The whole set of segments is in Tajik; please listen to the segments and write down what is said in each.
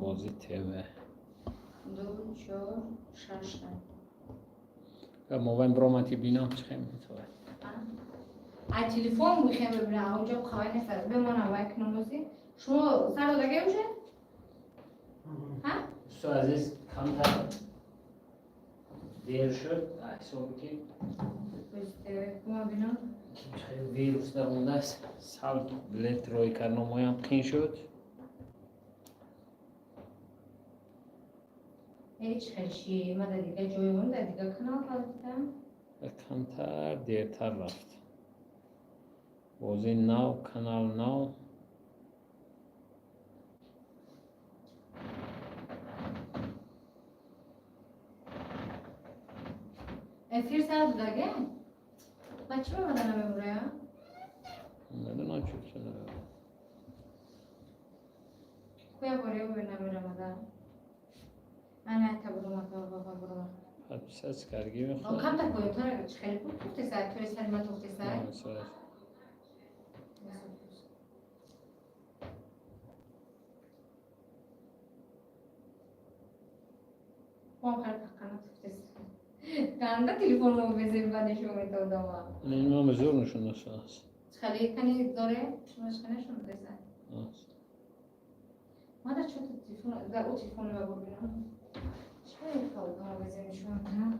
Бозӣ ТВ. Ду, чор, шаш. Мобайн биромад, ки бинам, чӣ хел метавад. А телефон мехоем бибинам, онҷо қавай нест. Бемонам, вай кунам. Шумо сар додаге уже? Ҳа? Дӯстои азиз, камтар дер шуд, ҳисоби ки Ма бинам. вирус даромадааст, сал билет рой карномоям қин шуд. Ҳеҷ хелши ма дар дига ҷой он, дар дига канал ғалтидам. Камтар дертар рафт. Бозии нав, канал нав. Эфир сар додаге? Ба чӣ омада намемурая? Надонам, чӣ чӣ. Куя бори намерамада. Ана та бурума, ба бурума. Подписаться карги мехоҳад. Камтар поёнтар, чӣ хеле буд, тухтеса, тои сари ман тухтеса. Мам хеле паққана тухтеса. Канда телефонро безем, ба нишон медодама. Ин зур нишон дошта аст. Хеле кани доре, шумо чӣ нишон додеса? Мада чо телефон, да о телефони ма бубинам. Чӣ хел безем нишон кунам?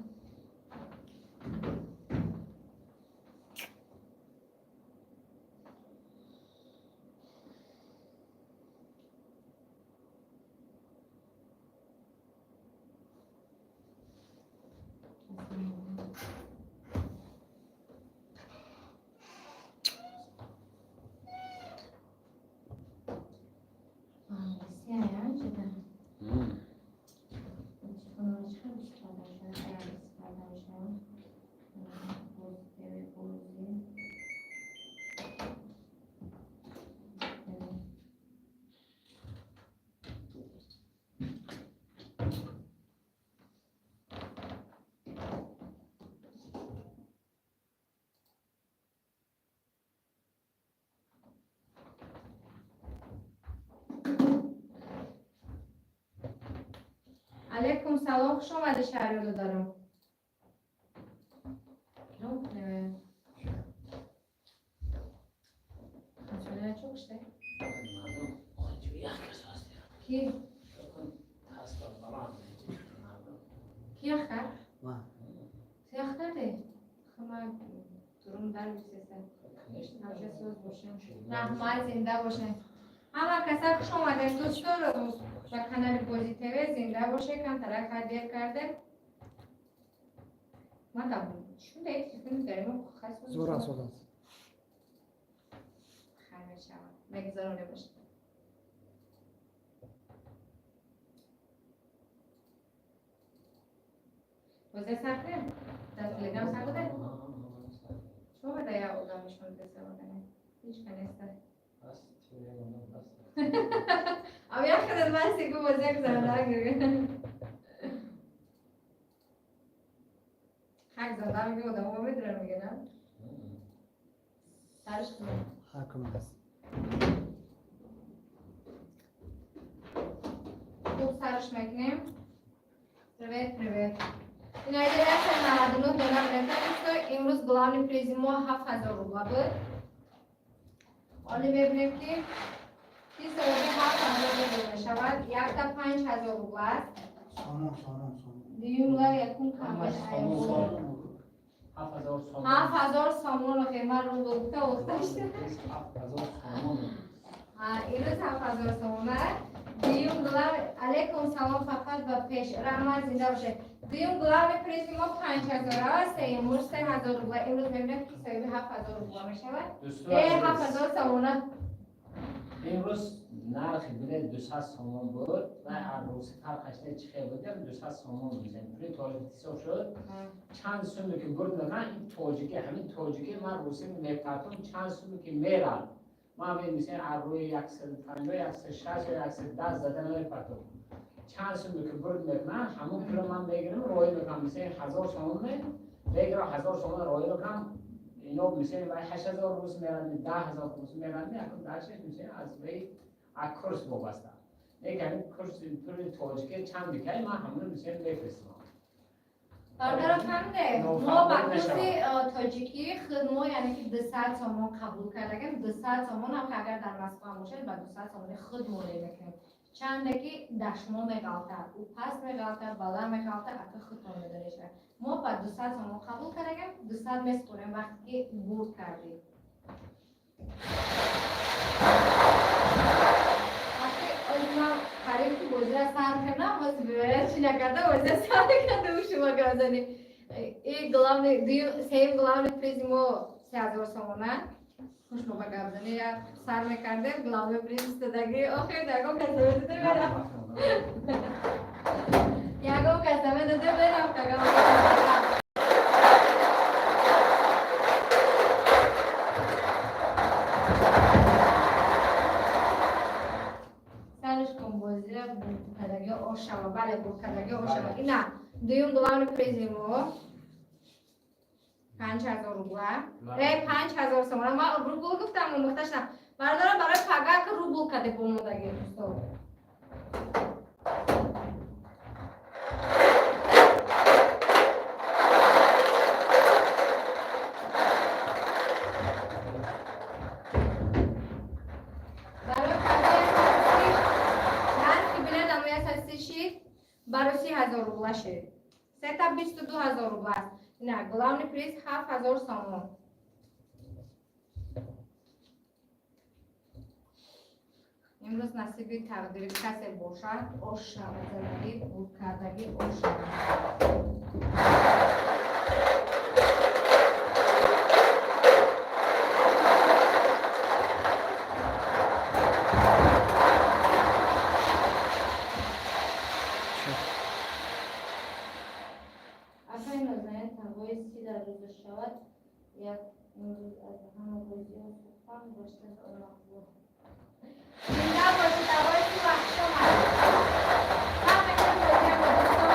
Алейкум салом, хуш омади, Шаҳриёр додарам. Кино кунем? Чо куште? Ки? Ки ях кард? Ту ях кардӣ? Хама дурум дар бисеса. Ҳамеша соз бошем. Раҳмат, зинда бошем. Ҳама каса хуш омадем, дӯстор, ба канали Бозӣ ТВ. Зинда боше. Камтарак дер кардем. Мадам, чун дар телефони даримо хас. Зур аст, аст. Хайр, мешавад. Мегузаронем бошед. Бозия сар кунем? Дар Телеграм сар дода? Чо бада я одам нишон деса одаме? Ҳеҷ ка неста. Ав як хадат баси гу бозия гузаронда. Хак зада меги, одамо медуран, меге на? Сарш кунем. Ҳакм аст. Хуб, сарш мекунем. Привет, привет. Инаида 199 дона билета, дӯсто. Имрӯз главный призи мо 7000 рубла буд. Ҳоле мебинем, ки соҳиби 7000 рубл мешавад. Якта 5000 рубла аст. Сомон, сомон, сомон. Дуюмла якум камаш. 7000 сомон. 7000 сомон. Охе, ман рубл гуфта охташта. 7000 сомон. Имрӯз 7000 сомон аст. Дуюм глав. Алейкум салом, фақат ба пеш. Раҳмат, зинда бошед. Дуюм главный призи мо 5000 аст, сеюмуш 3000 рубла. Имрӯз мебинем, ки соҳиби 7000 рубла мешавад. 7000 сомона. Имрӯз нархи билет 200 сомон буд ва арруси фарқаш не, чӣ хел буд, 200 сомон мезанем, пули тоҷик ҳисоб шуд. Чанд суме ки бурд мекунам, ин тоҷики, ҳамин тоҷики ман русӣ мепартом, чанд суме ки мерад, ман мисал аз рӯи 150, 160 ё 110 зада намепартом. Чанд суме ки бурд мекунам, ҳамон пуло ман мегирам, роӣ мекунам. Мисал, 1000 сомон мегирам, 1000 сомон роӣ мекунам. Ино мисал вай 8000 рус мерад, 10 000 рус мерад, якум дашаш мисал аз вай аз курс вобаста. Лекин курси пули тоҷикӣ чанд бикай, ман ҳамоно мисол мефиристам. Бародаро, фаҳмиде, мо ба курси тоҷикӣ худ мо, яъне ки 200 сомон қабул кардагем. 200 сомон ҳам, агар дар Москва бошед, ба 200 сомони худ мо мекунем. Чанде ки дар шумо меғалтад, ӯ паст меғалтад, баланд меғалтад, ака, худтон медонед. Мо ба 200 сомон қабул кардагем, 200 меспорем, вақте ки бурд кардӣ. Ман қариб ки бозира сар кардам, боз чӣ накарда, бозира сар карда, шумо гап. И главный, сеюм главный призи мо 3000 сомона. Хуш мо ба гапзанӣ як сар мекардем, главный приз истадаги. Охир ягон кас намедода мерам. Ягон кас намедода мерам, кагам. Сарш кун бозира, буркадаги ошава, бале, буркадаги ошава. Ина дуюм главный призи мо 5000 рубла. 5000 сомона. Ман рубл гуфтам, омӯхташам. Бародарам, барои пагак рубл каде бомодаги, дӯсто. Барои пагак нархи билет амоя шид, барои 30 000 рубла шид. Сета 22 000 рубла аст. Ина главный приз 7000 сомон. Имрӯз насиби тақдири касе бошад, ош шавад, задагӣ, буркардагӣ ош шавад. Акай Нозанин, тағои 30 дар рӯза шавад, як имрӯз аз ҳама бозиҳо сухан доштан мақбул. Зинда бошед, тағои 30, вақт омад. Сар мекунем бозиам, дӯстон.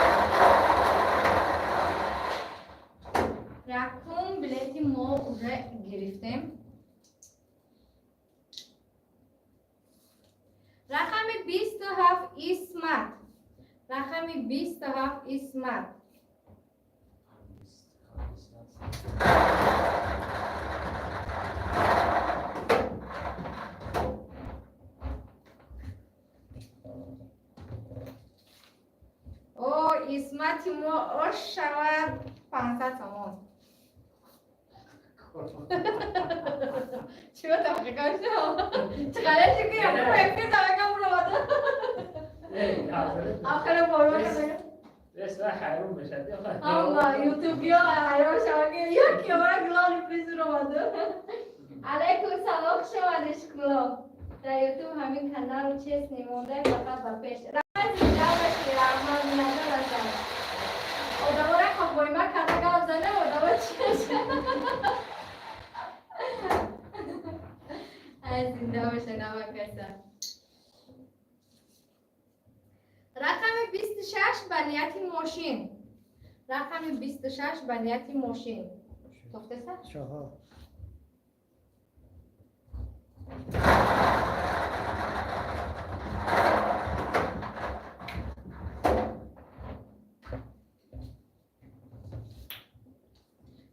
Якум билети мо уже гирифтем. Рақами 27, Исмат. Рақами 27, Исмат. О, Исмати мо ош шавад, 500 сомон. Чиба тамошо шуд? Чӣ ғалати ки якум эфир тамошо буромада. Охири борма кардага. Ресва ҳайрон мешад. Ама ютубиё ҳайрон шавад, ки як ёра главный приз омада. Алайкум салом, хуш омадед, шукулло. Дар ютуб ҳамин каналу честный монда, фақат ба пеш. Раҳмат, зинда бошӣ, раҳмат, миннатдор ҳастам. Одамора қабоима карда гап зане, одамо чӣ Ай, зинда боша намакаса. Рақами 26, ба нияти мошин. Рақами 26, ба нияти мошин. Тофтеса? Чаҳор.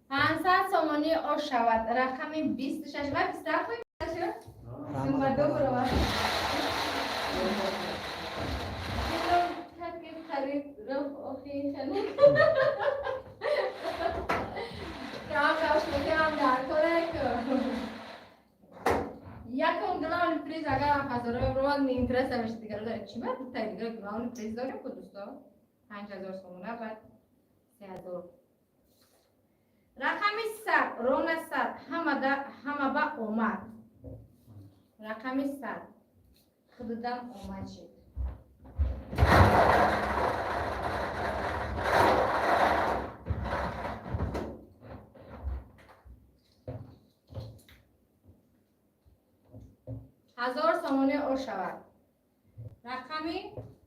500 сомонӣ ош шавад. Рақами 26 ва 27 шуд. Сумаду бурова. Так харид рафт охи хана. Кам каш мекунам дар корек. Якум главный приз агар ҳазорҳои ромад, интереса мешид, дигар чӣ ба тай, дигар главный приз дорем ку, дӯсто, 5000 сомона, баъд 3000. Рақами 100, рона 100, ҳамада ҳама ба омад. Рақами 100 худудам омад шид. 1000 сомонӣ ош шавад. Рақами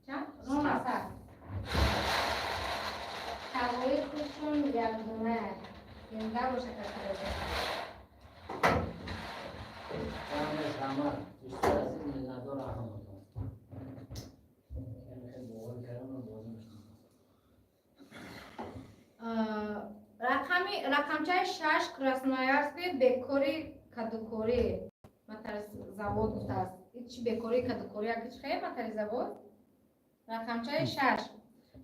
чанд? Рона 100. Ҳавои хушон якдона. Зинда боша касарота. Раҳмат, дӯстои азиз, миннатдор ҳаматон. Рақами рақамчаи 6, Красноярский, бекори кадукорӣ завод гуфтааст. Чи бекори кадукорӣ, яки чи хе матари завод? Рақамчаи 6.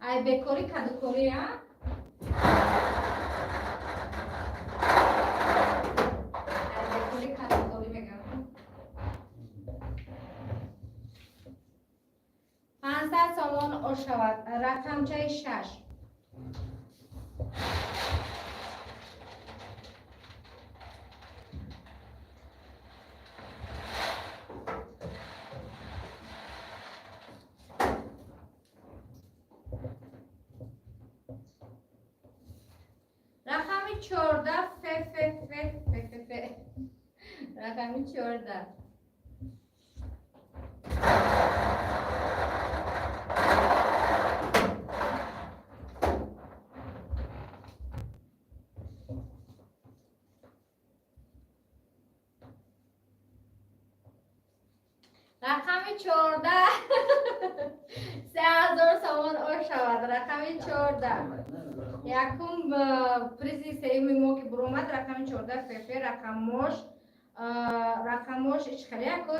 Ай бекори кадукорӣ, а? Ай бекори кадукорӣ мегам. 500 сомон ошавад. Рақамчаи 6. Рақами 14, Ф Ф Ф Ф Ф Ф. Рақами 14. Рақами 14, 3000 сомон ошавад. Рақами 14. Якум призи сеюми мо ки буромад, рақами 14 ФФ, рақамош ичхеле яко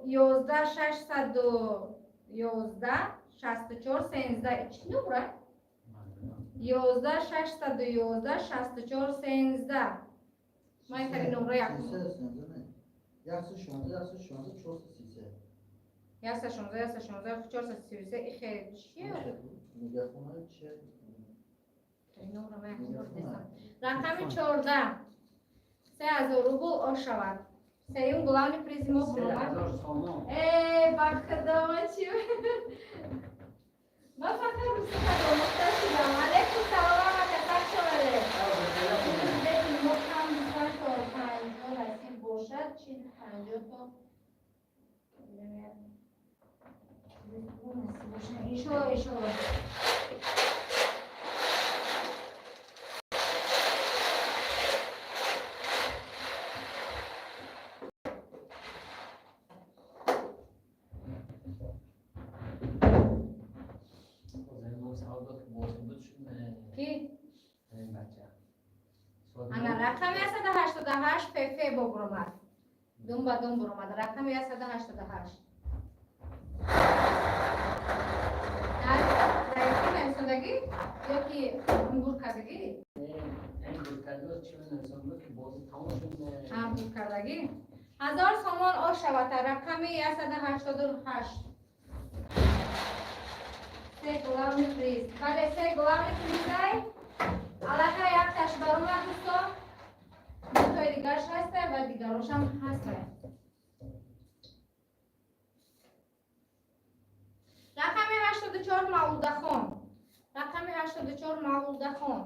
11 611 64 13. Чӣ нумра? 11 611 64 13. Ман хари нумра якум. 116, 116, 433. 116, 116, 433. Ихе чие? Мегафона че? Нумра ман якум бор дидам. Рақами 14, 3000 рубл ошавад. Сеюм главный призи мо буромад. 3000 сомон. Э, ба худо, чи? Ман фақат русӣ омӯхта шудам. Алейкум салом, ака, хуш омадед. Мо кам бисар то 50 насиб бошад, 40 50 то насиб бошад. Иншолло, иншолло. Ки? Ана рақами 188 ФФ бо буромад. Дум ба дум буромад. Рақами 188. Дар ки нависондагӣ ёки бур кардагӣ? Бур кардагӣ. 1000 сомон ошавад рақами 188. Се главный приз. Бале, се главный призай. Аллакай якташ баромад, дӯстон. Дутои дигараш ҳастай ва дигарошам ҳастай. Рақами 84, Мавлудахон. Рақами 84, Мавлудахон.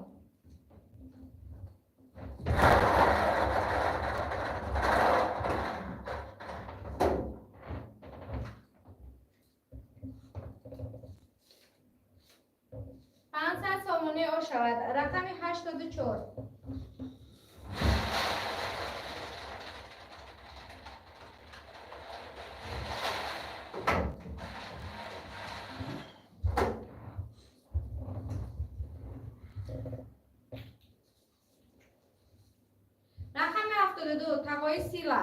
500 сомонӣ ошавад. Рақами 84. Рақами 72, Тағои Сила.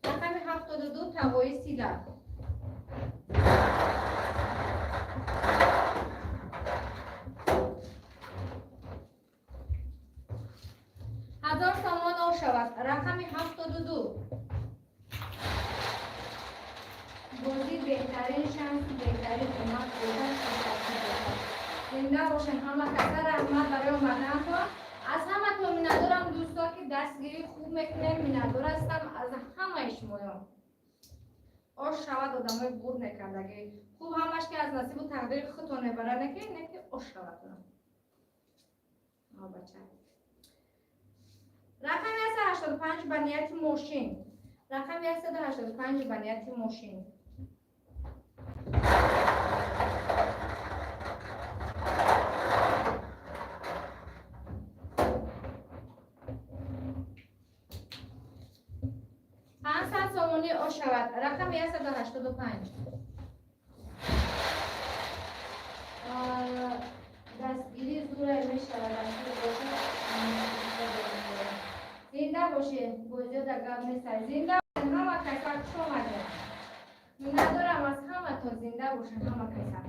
Рақами 72, Тағои Сила. 1000 сомон ошавад. Рақами 72. Бозӣ беҳтарин, шанси беҳтарин омад бошад, хушбахтӣ бошад. Зинда бошед ҳама каса, раҳмат барои омаданатон. Аз ҳаматон миннатдорам, дӯсто, ки дастгирӣ хуб мекунем. Миннатдор ҳастам аз ҳамаи шумоён. Ош шавад, одамои бур мекардагӣ. Хуб, ҳамаш ки аз насибу тақдири худтон мебарад, не ки ош шавад. Бача. Рақами 185, ба нияти мошин. Рақами 185, ба нияти мошин. 500 сомонӣ ошавад. Рақами 185. Дастгирӣ зурай мешавад, дастгирӣ бошад. Бошед, бозиё дар гап нестай. Зинда бошед, ҳама каса, хуш омадед. Миннатдорам аз ҳаматон, зинда бошед ҳама каса.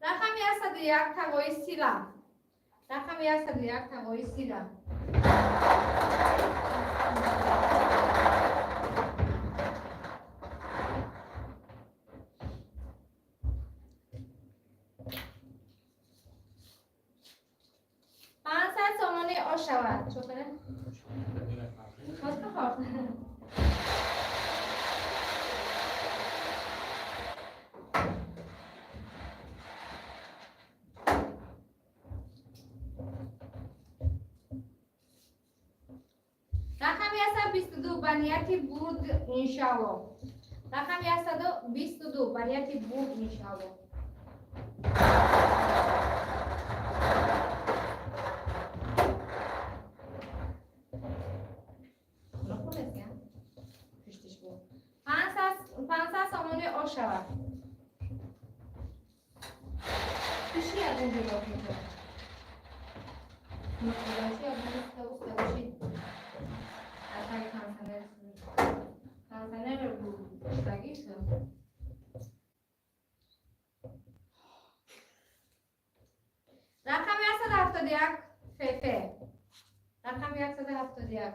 Рақами 101, тағои сила. Рақами 101, тағои сила. 500 сомонӣ ош шавад. Чо кунед? Хоста хор. Рақами 122, ба нияти бурд, иншалло. Рақами 122, ба нияти бурд, иншалло. Пуштиш буд. 500 сомонӣ ош шавад. Пиши ягон ҷо мекунад. Нуқтадаши ягон уста устадаши. Атаки кондиционер. Кондиционер пуштагӣ шуд. Рақами 171, ФФ. Рақами 171.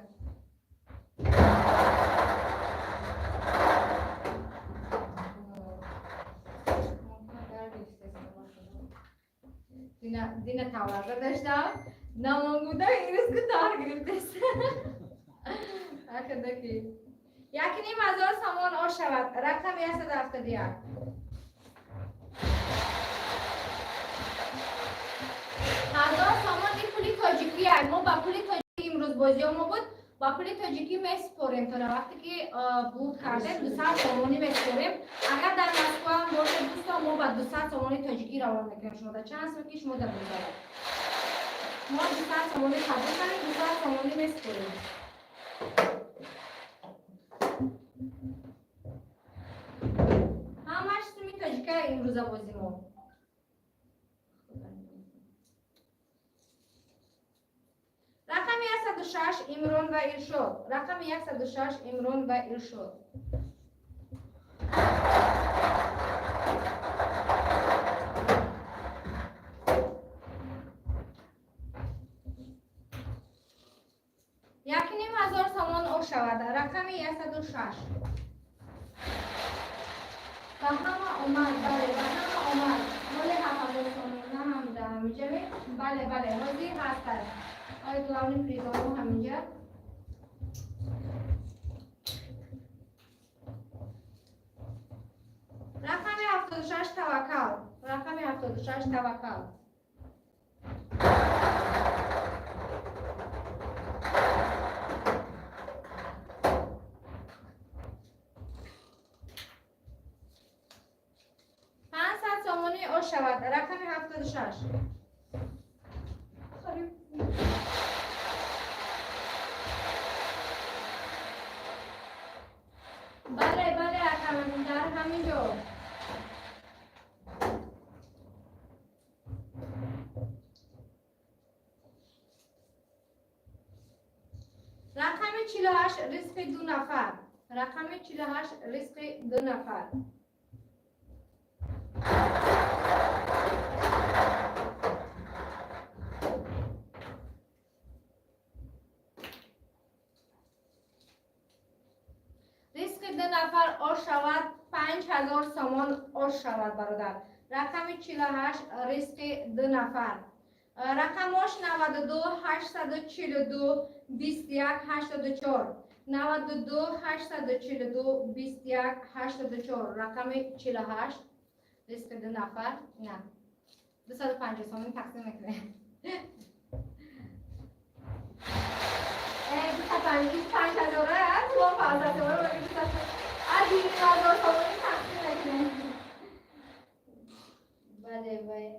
Дина таварда доштам. Намонгуда имрӯз ку дар гирифтес. Акадаки. 1,5 ҳазор сомон ош шавад. Рақами 171. 1000 сомон ин пули тоҷикӣ. Мо ба пули тоҷикӣ имрӯз бозиё мо буд. Ба пули тоҷикӣ месупорем то вақте ки бурд кардем, 200 сомонӣ месупорем. Агар дар Москва ҳам бошед, дӯстон, мо ба 200 сомони тоҷикӣ равон мекунем шумо да чанд сум ки шумо да бигзарад. Мо 200 сомонӣ қабул кардем, 200 сомонӣ месупорем. Ҳамаш суми тоҷика имрӯза бози мо. Рақами 106, Имрон ва Иршод. Рақами 106, Имрон ва Иршод. 1,5 ҳазор сомон ош шавад. Рақами 106. Ба ҳама омад, бале, ба ҳама омад. Моли 7000 сомон на ҳам дар ҳаминҷа? Бале, бале, ҳозир ҳастад. Ой, главный призомо ҳаминҷа. Рақами 76, Таваккал. Рақами 76, Таваккал. 500 сомонӣ ош шавад. Рақами 76. Бале, бале, акам, дар ҳамин ҷо. Рақами 48, ризқи ду нафар. Рақами 48, ризқи ду нафар. Ризқи ду нафар ош шавад, 5000 сомон ош шавад, бародар. Рақами 48, ризқи ду нафар. Рақамош 92 842 21 84, 92 842 21 84. Рақами 48, ризқи ду нафар. На, 250 сомон тақсим мекунем. 255 ҳазора аст, мо 500 ҳазора, аз 1000 сомонӣ тақсим мекунем. Бале, бале,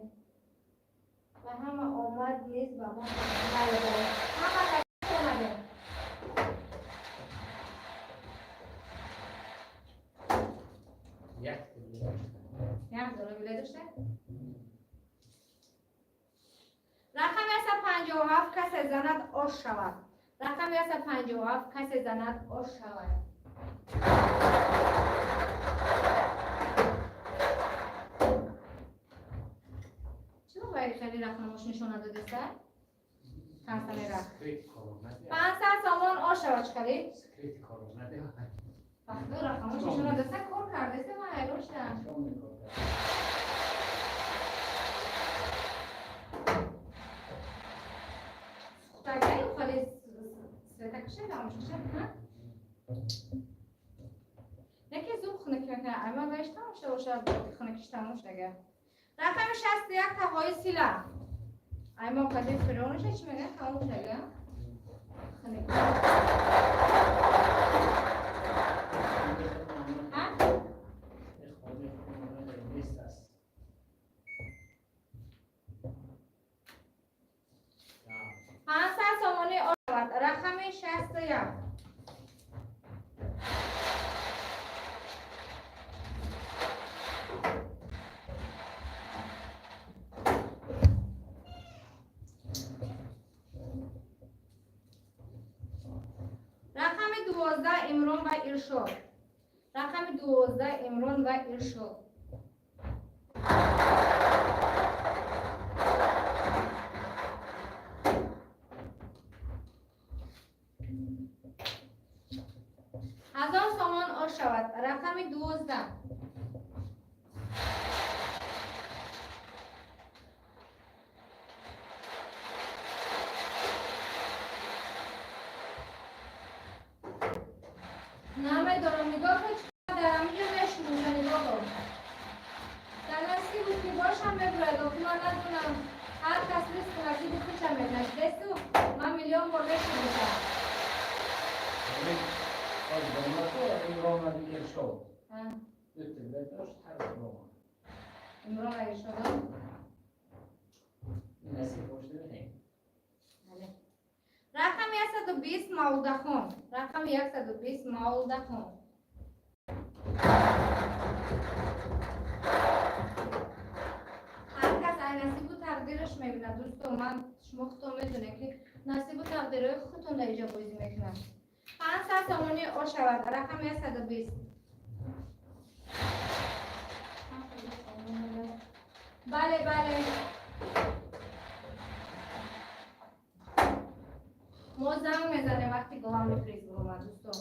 ба ҳама омад низ ба мо. Бале, бале, ҳама омадем. Як. Як дона билет дошта. Рақами 157, касе занад, ош шавад. Рақами 157, касе занад, ош шавад. Чиро вай хеле рақамош нишона додеса? Кансалера. 500 сомон ош шавад, чӣ харид? Вақто рақамош нишона додеса, кор кардеса, ман ҳайрон шудам. Сухтагаю хеле света кашед, рамош кашед, ҳа? Яке зуд хунукӣ мекунад. Ай ман вайш тамом шуда бошад, хунукиш тамом шудага. Рақами 61, тағои сила. Ай мо каде фиронаша чӣ мегӯяд, тамом шудага. Хунукӣ. Ҳа? 500 сомонӣ шавад. Рақами 61. Рақами 12, Имрон ва Иршод. Рақами 12, Имрон ва Иршод. 1000 сомон ош шавад. Рақами 12. Намедонам, нигоҳ кун, чӣ дар ҳаминҷо мешунуша, нигоҳ кун. Дар насибу ки бошам, мебурад, охи ман надонам. Ҳар кас ризқу насиби худша мебинад. Десту ман миллион бор мешунушам. Имрон Иршод. Ҳа. Дута билет дошт, ҳар ду. Имрон ва Иршодо. Насиб бошда мехоҳем. Бале. Рақами 120, Мавлудахон. Рақами 120, Мавлудахон. Ҳар кас ай насибу тақдираш мебинад, дӯсто. Ман шумо худтон медонед, ки насибу тақдирҳои худтон дар иҷо бозӣ мекунад. 500 сомонӣ ош шавад. Рақами 120. Бале, бале. Мо занг мезанем вақти главный приз буромад, дӯсто.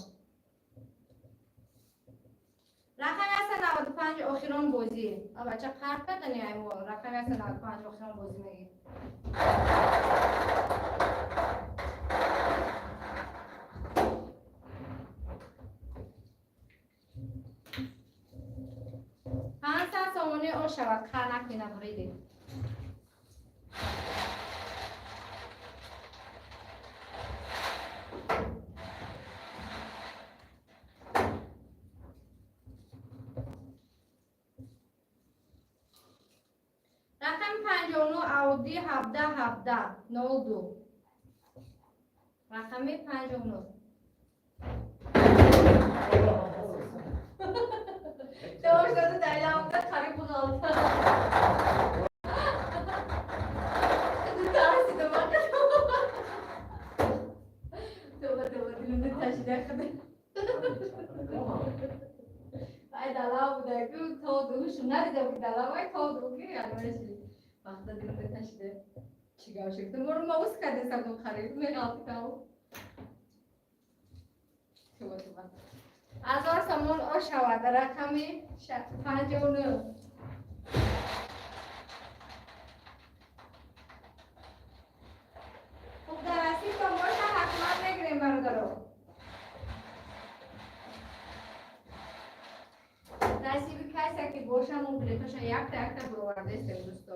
Рақами 195, охирон бозӣ. А бача қар кардани ай мо. Рақами 195, охирон бозӣ мегӣ. 500 сомонӣ ош шавад, қар накунӣ, набуридӣ. Рақами 59, Ауди 17 17 02. Рақами 59. Doğuşladı Leyla қариб буғалта. Тарсидам. Товба, товба, дилимда ташида худа. Ай дала буда ку то дугушум надида ки дала вай то дуги алваши. Вақта дилимда ташида. Чӣ гап шуд? Моро ус кардесам қариб меғалтикав. Товба, товба. 1000 сомон ош шавад. Рақами 59. Хуб, дар насибтон боша, ҳатман мегирем, бародаро. Насиби касе ки боша, мо билетоша якта якта буровардестем, дӯсто.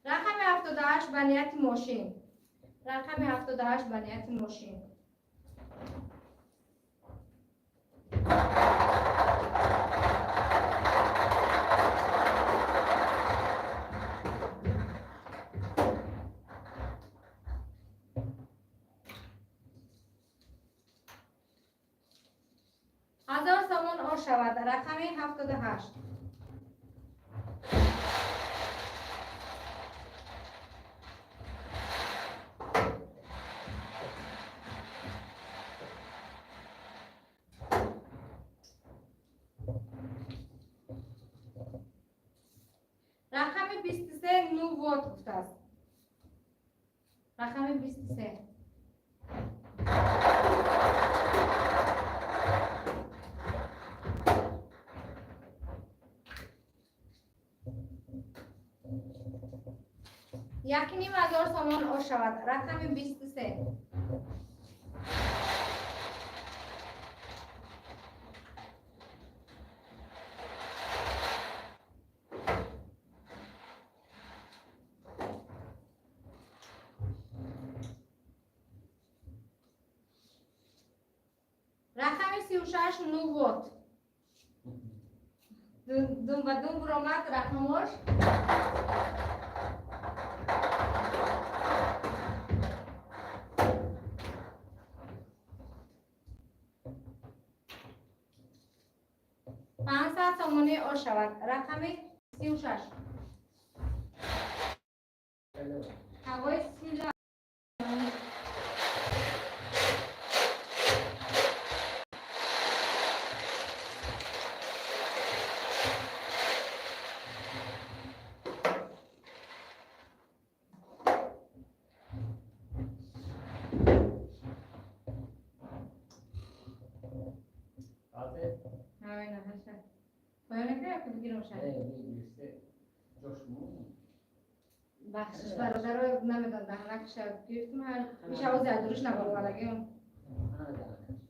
Рақами 78, ба нияти мошин. Рақами 78, ба нияти мошин. 1000 сомон ош шавад. Рақами 78. 23, ну вот гуфтааст. Рақами 23. 1500 сомон ош шавад. Рақами 23. Рақами 36, ну вот. Дум ба дум буромад рақамош. 500 сомонӣ ош шавад. Рақами 36. Ҳавои сила. Алте? Ҳавои наҳаша. Поён накард, ки бигирам шад. Не, гирифте. Ҷош мон. Бахшиш, бародаро, намедон, даҳанакша гирифтум, ҳар миша ози аз дуриш набаромадагим. Ана даҳанакаш.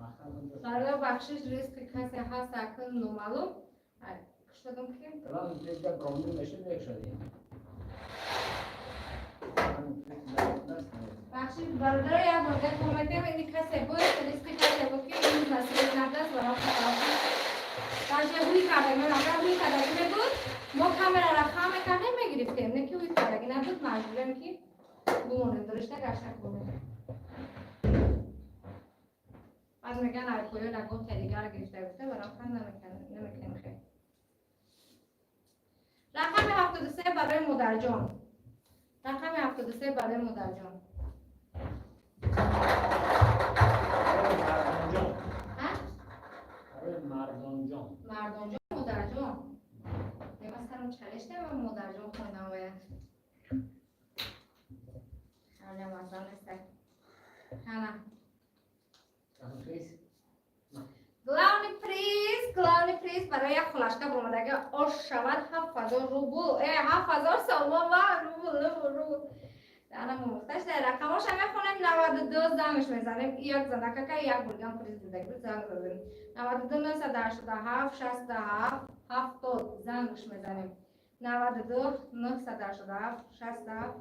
Махам ҷош. Бародар, бахшиш, риски касе ҳаст, акн номаълум. Куштадум ки Главный приз да бромни мешид мекшадем. Бахшиш, бародаро, як бор гап омадем, ини касе буд, риски касе буд, ки имрӯз насиб набудааст. Барои даже ҳуй кардагӣ ман, агар ҳуй кардагӣ мебуд, мо камераро хам мекардем, мегирифтем. Не ки ҳуй кардагӣ набуд, маҷбурем ки бумонем, дуришта гашта бумонем. Баъд меган, ай поё ягон дигар гирифта гуфта, барои хам намекунем хел. Рақами 73 барои модарҷон. Рақами 73 барои модарҷон. Мардонҷон. Ҳа? Барои мардонҷон. Мардонҷон, модарҷон. Нема, сарам чалешта, ва модарҷон хондам бояд. Ҳалям азон неста. Ҳана. Приз. Главный приз, главный приз барои як хулашка буромадаги ош шавад 7000 рубл. 7000 сомон ва рубл, рубл, рубл. Дана мумухташ дар рақамоша мехонем. 92, зангш мезанем. Як занакака як бургам приз дидаги, занг задем. 92 987 67 70, зангш мезанем. 92 987 67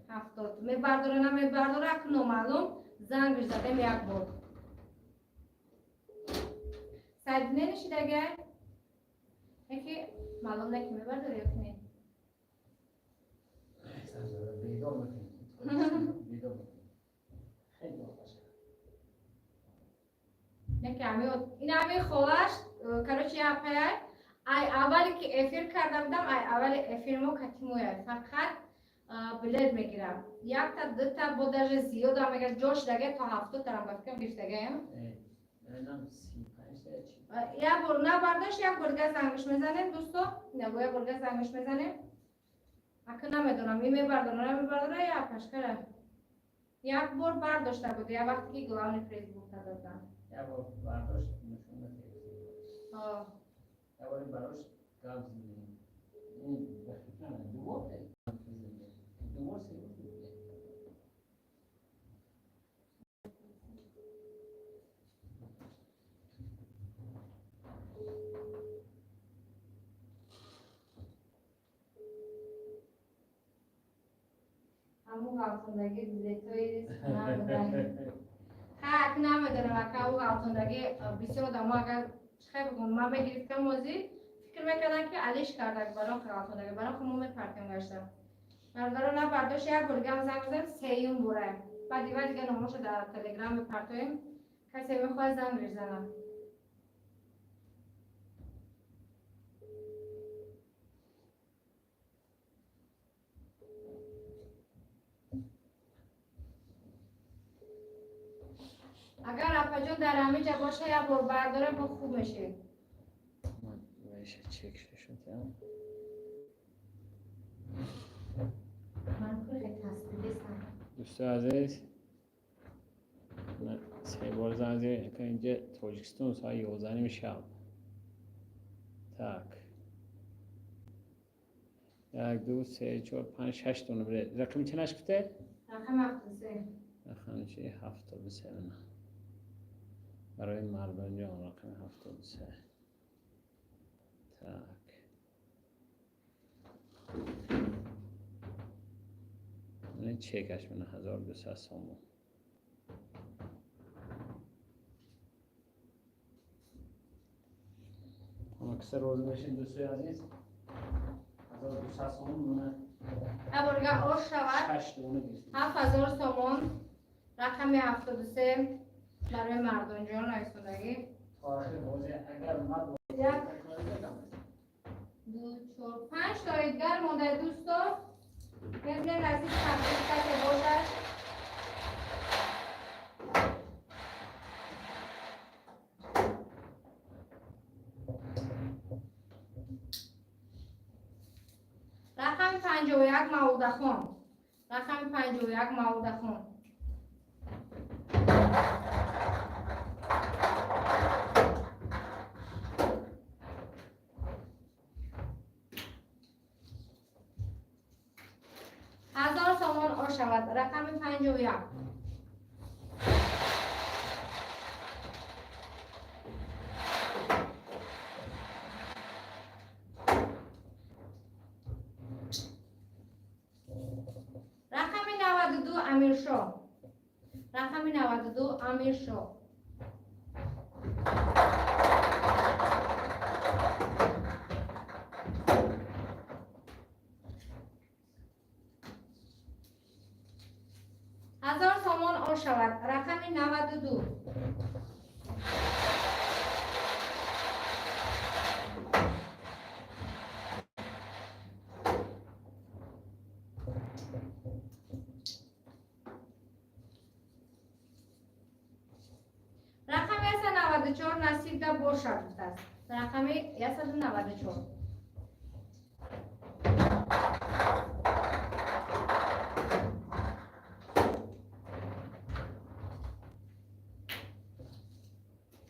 70. Мебардора, намебардора, ак номаълум, зангш задем як бор. Сайд нешидага? Яки маълум не ки мебардора ё ки не. Бедор мекунем. Бедор мекунем. Хеле боқаша. Яки ами ин ами холаш, короче, я пай ай аввале ки эфир карда будам, ай аввали эфир мо катимоя фақат билет мегирам. Якта, дута, бо даже зиёда мегар ҷош дага то 70 тарам ба фикрам гирифтагаям. Нам 35 та чи? Як бор набардошт, як бор дига зангш мезанем, дӯсто. Набо, як бор дига зангш мезанем. Ака намедонам, ин мебардора, намебардора, я пашкара. Як бор бардошта буд, як вақте ки главный приз буд додам. Як бор бардошт, нишон надод. О, Як бор барош гап задем. Ин ба фикрам ду бор ду бор, се бор буд. Ҳамун ғалтондагӣ билетҳои набуда. Ҳа, ак намедонам, ака, ӯ ғалтондагӣ бисёр одамо, агар чӣ бигӯм, ман мегирифтам озӣ, фикр мекардам ки алиш карда барон ғалтондагӣ, барон мо мепартем гашта. Бародаро, набардошт, як бор дигам занг мезанем, сеюм бора. Баъд дива дига номоша дар телеграм мепартоем, касе мехоҳад, занг мезанам. Агар апаҷон дар ҳамиҷа боша, як бор бардора, бо хуб мешед. Меша чек шуд. Ман хеле тасдидистам. Дӯстои азиз, се бор занг задем, инҷа Тоҷикистон соати 11:30 шаб. Так. 1, 2, 3, 4, 5, 6 дона билет. Рақами чӣ наш гуфте? Рақами 73. Рақами чи 73 мана. Барои Мардонҷон рақами 73. Так. Мана чекаш мана 1200 сомон. Ҳама киса розӣ мешед, дӯстои азиз? 1200 сомон мана. Аборга ош шавад. 6 дона гирифтем. 7000 сомон. Рақами 73 барои Мардонҷон нависондагӣ. То охир бозӣ агар ман Як, ду, чор, панҷ тои дигар монда, дӯсто. Мебинем, насиб тақдир касе бошад. Рақами 51 Мавлудахон. Рақами 51 Мавлудахон. 1000 сомон ош шавад. Рақами 51. Рақами 92 Амиршоҳ. Рақами 92 Амиршоҳ. 1000 сомон ош шавад. Рақами 92. Рақами 194 насибда бошад гуфтааст. Рақами 194.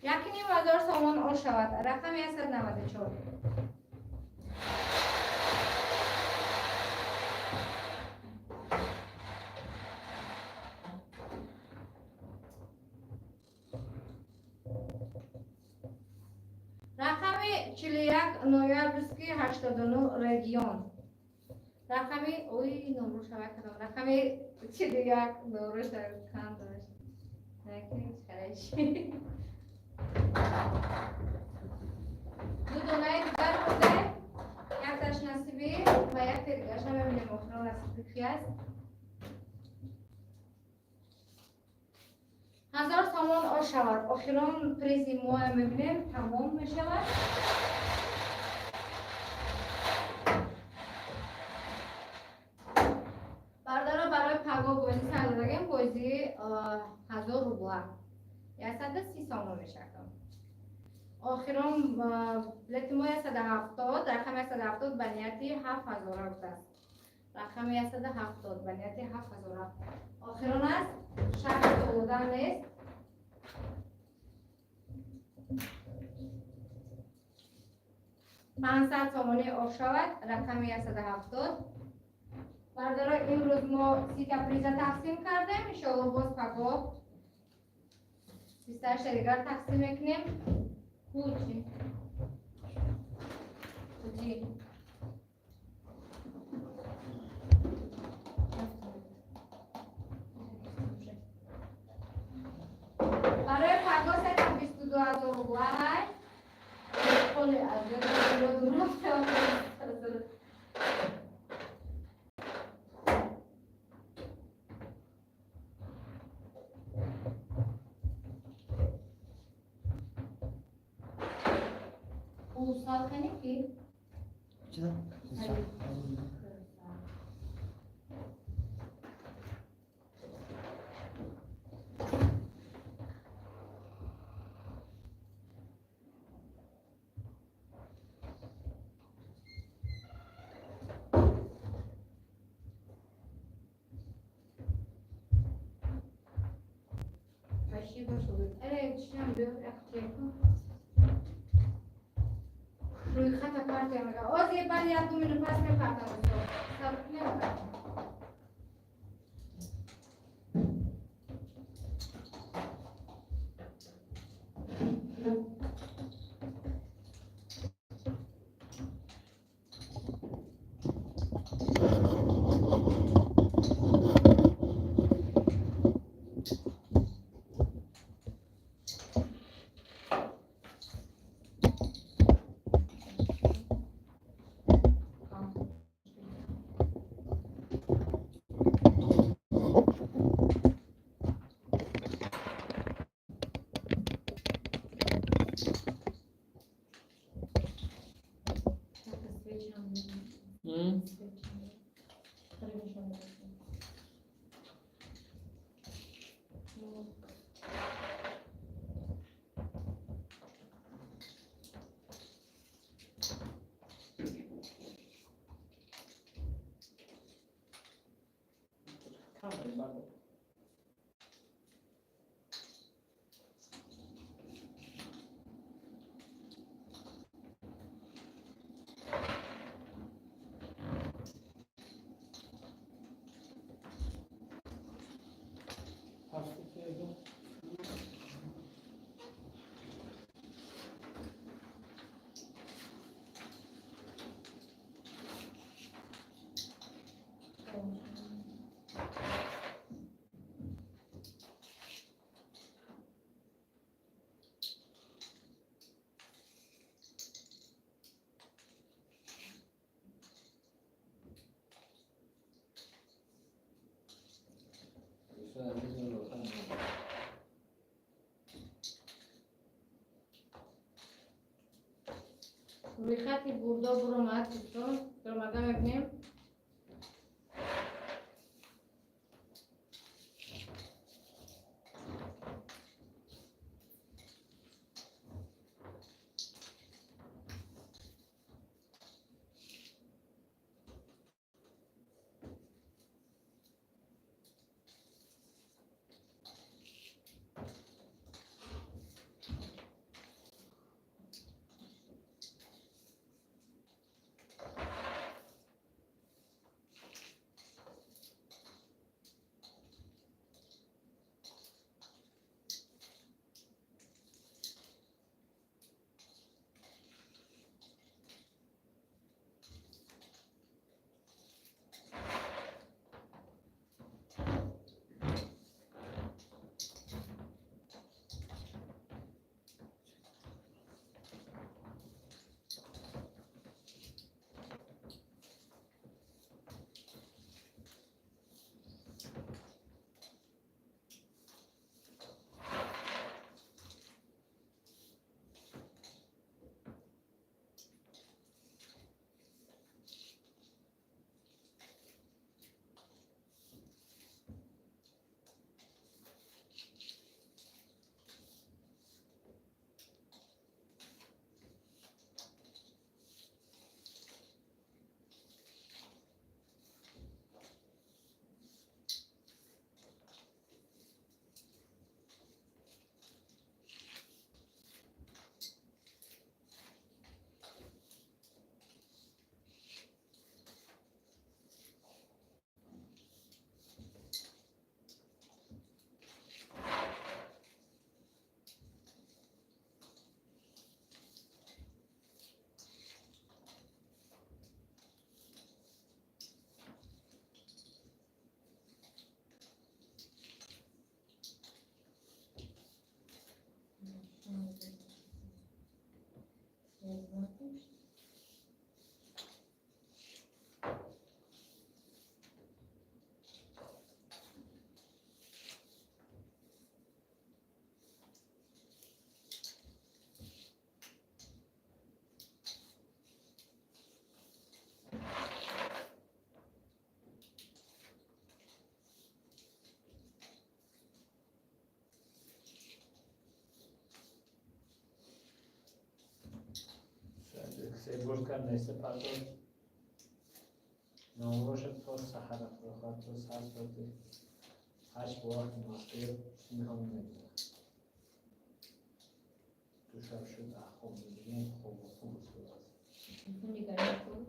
1500 сомон ош шавад. Рақами 194. Рақами 41 Ноябрьский 89 регион. Рақами ой номро шавад кардам. Рақами 41 номро шавад кам дошт. Накунед чараши. Ду донаи дигар монда. Якташ насибӣ ва якте дигарша мебинем, охиро насиби ки аст. 1000 сомон ош шавад. Охирон призи мо мебинем, тамом мешавад. Бародаро, барои паго бозӣ сар додагем, бозии 1000 рубла. 130 сомон мешавад. Охирон билети мо 170, рақами 170 ба нияти 7000 гуфтааст. Рақами 170 ба нияти 7000. Охирон аст, шарти додан нест. 500 сомонӣ ош шавад, рақами 170. Бародаро, имрӯз мо 30 та приза тақсим кардем, иншоалло боз паго 28 дигар тақсим мекунем. Кучи. Кучи. Барои паго 322 000 рубла ҳай. Холи аз ёд рафтам. Ulusal hani ki? Чида? Hadi. Почти бошуд. Эре, чишам бё, як чеку. Рӯйхата партия мега. Ози баъд як ду минут пас мепартам, дӯсто. Сабр кунем. Рӯйхати бурдо буромад, дӯсто, буромада мебинем. Бурд кард, неста партофт. Номбошад то саҳара худохоҳад то сар соати 8 бо вақти Москве ин ҳам мегузарад. Шаб шуд, хоб мебинем, хоб хуб шудааст. Нигарон кун.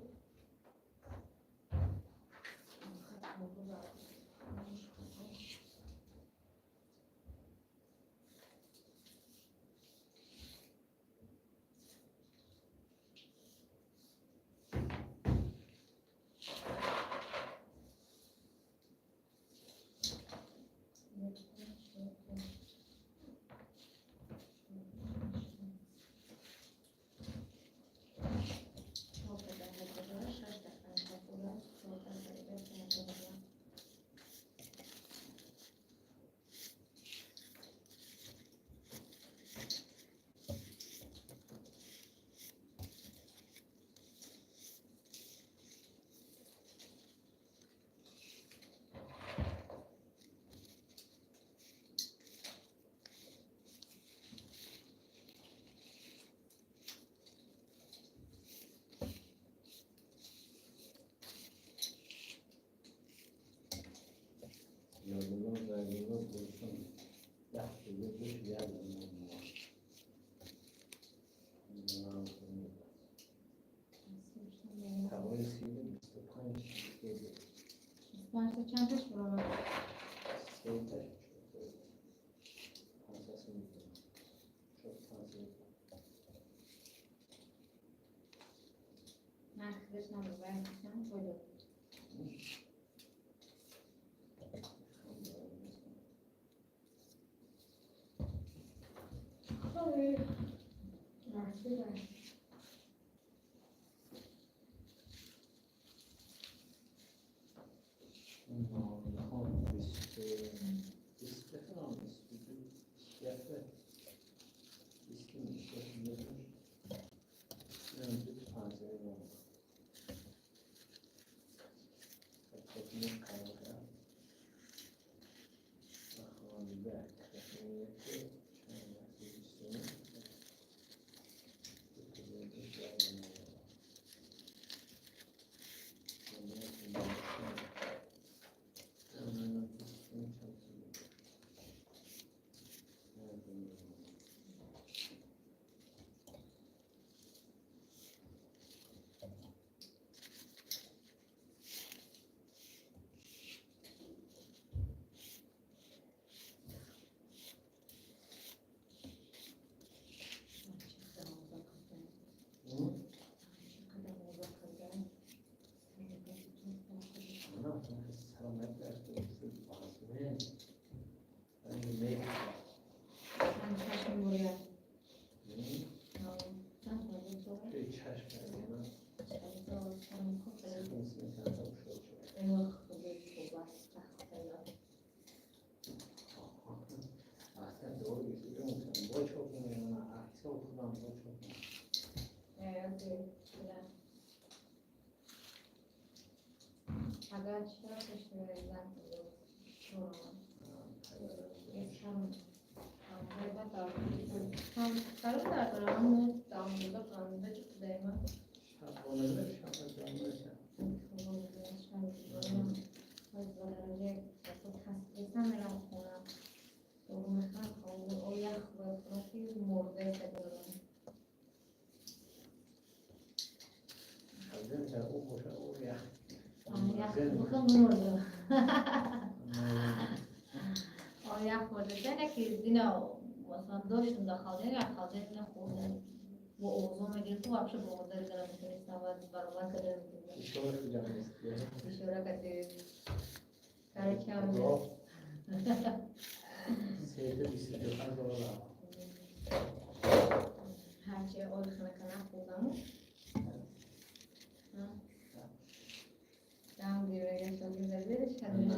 Yorgunum, yorgunum, bulsun. 10 yıl bu yer bulunmuyor. Ҳавои сиюм 25 23. 25 чандаш буромад? Сеташ, 500 шуд, 500. Нархиш намебарам, боло. 20, 21, 27, 20, Агар чиро пешниҳод Ях хӯрда, ки дина масалан доштум дар холодильник, як холодильник нахӯрдам. Бо овозо мегирифту вообще бо овоза дига наметонистам ва баромад карда наметонистам. Ишора кардӣ. Короче, 325 доллар. Ҳарчи оли ханака нахӯрдаму. Дам гирга шогирда бериш ҳадиш.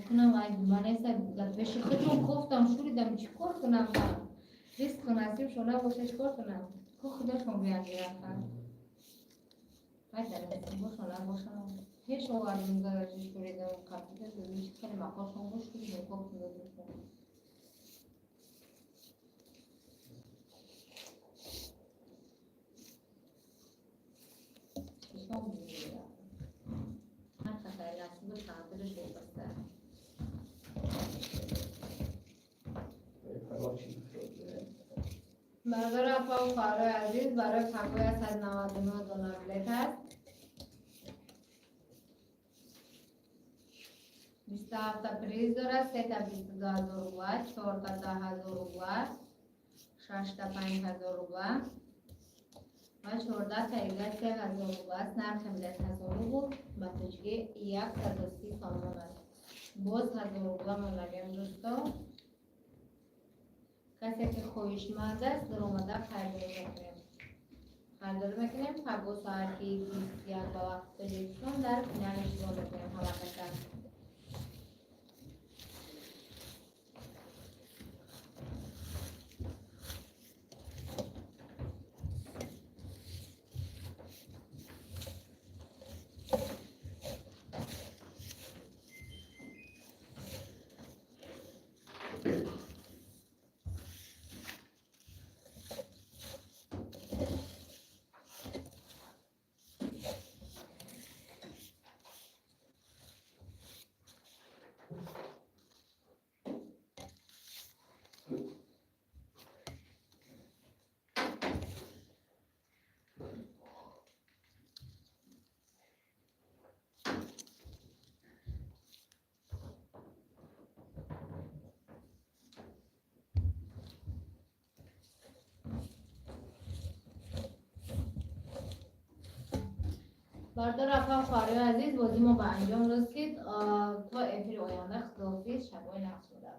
Кунам, ай манеса дар пеши худам кофтам, шуридам, чӣ кор кунам? Ман ризқу насиб шона боша, чӣ кор кунам? Ко худашон гӯянд, гирафтан. Ай, дар насибошон набошам, пеш овардум, гаражи шуридам, қапида хеле мақошон бош, шуридам, кофтам, додам. Тоҷикистон мегӯяд. Ҳар хатари насибу тақдираш вобаста. Пагоҳ чӣ шуд? Бародару апаву хоҳарои азиз, барои пагоҳ 199 дона билет аст. 27-та приз дорад, сета 22 000 рубла, чорта 10 000 рубла, шашта 5000 рубла ва 14-та дига 3000 рубла аст. Нархи билет 1000 рубл, ба тоҷикӣ 130 сомон аст. Боз 1000 рубла мондагем, дӯсто. Касе ки хоҳишманд аст, даромада харидорӣ мекунем. Харидорӣ мекунем, пагоҳ соати 21 ба вақти Тоҷикистон дар финал иштирок мекунем ҳамакаса. Бародар, апа, хоҳарои азиз, бозии мо ба анҷом расид. То эфири оянда, худоҳофиз, шабҳои нағз буда.